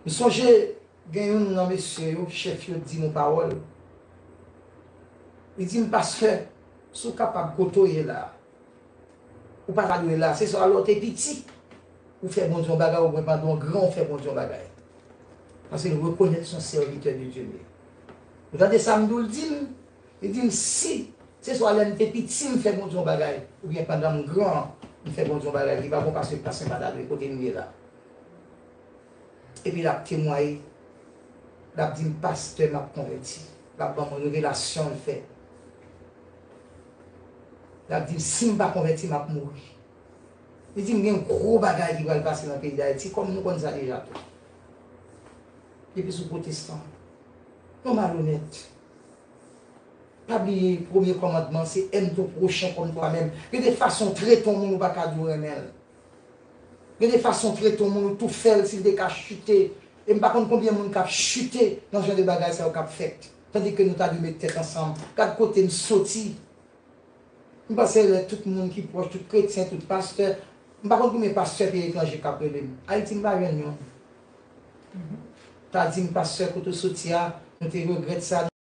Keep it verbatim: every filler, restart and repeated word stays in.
M sonje gen youn nan mesye yo, chèf yo, di m yon pawòl. Li di m, "Pastè, si w kapab kote w ye la, ou pa ta dwe la, se sa lè w te piti, ou fè Bondye yon bagay, oubyen pandan w gran, ou fè Bondye yon bagay." Paske l rekonèt se yon sèvitè de Dye li ye. Ou tande sa m di w l di m? Li di m, "Si, se swa lè m te piti, m fè Bondye yon bagay, oubyen pandan m gran, m fè Bondye yon bagay ki pa bon, paske pastè pa ta dwe kote m ye la." Epi l ap temwaye, l ap di m, "Pastè, m ap konvèti." L ap ban mwen revelasyon l fè. L ap di m, "Si m pa konvèti, m ap mouri." Li di m, "Gen gwo bagay ki pral pase nan peyi Dayiti, kòm nou konn sa deja tou." Depi sou pwotestan, yon malonèt. Pa bliye, premye kòmandman, se aime ton prochain comme toi-même. Gen de fason w trete yon moun, ou pa ka di w renmen l. Gen de fason w trete yon moun, ou tou fè l, si l te ka chite. E m pa konn konbyen moun k ap chite nan jan de bagay sa yo k ap fèt. Tandike nou ta dwe met tèt ansanm. Gad kote n soti. M panse lè tout moun ki pwòch, tout kretyen, tout pastè, m pa konn konbyen pastè peyi etranje k ap rele m. Ayiti, m pa jwenn youn. Ta di m, "Pastè, kote w soti a, nou te regrèt sa."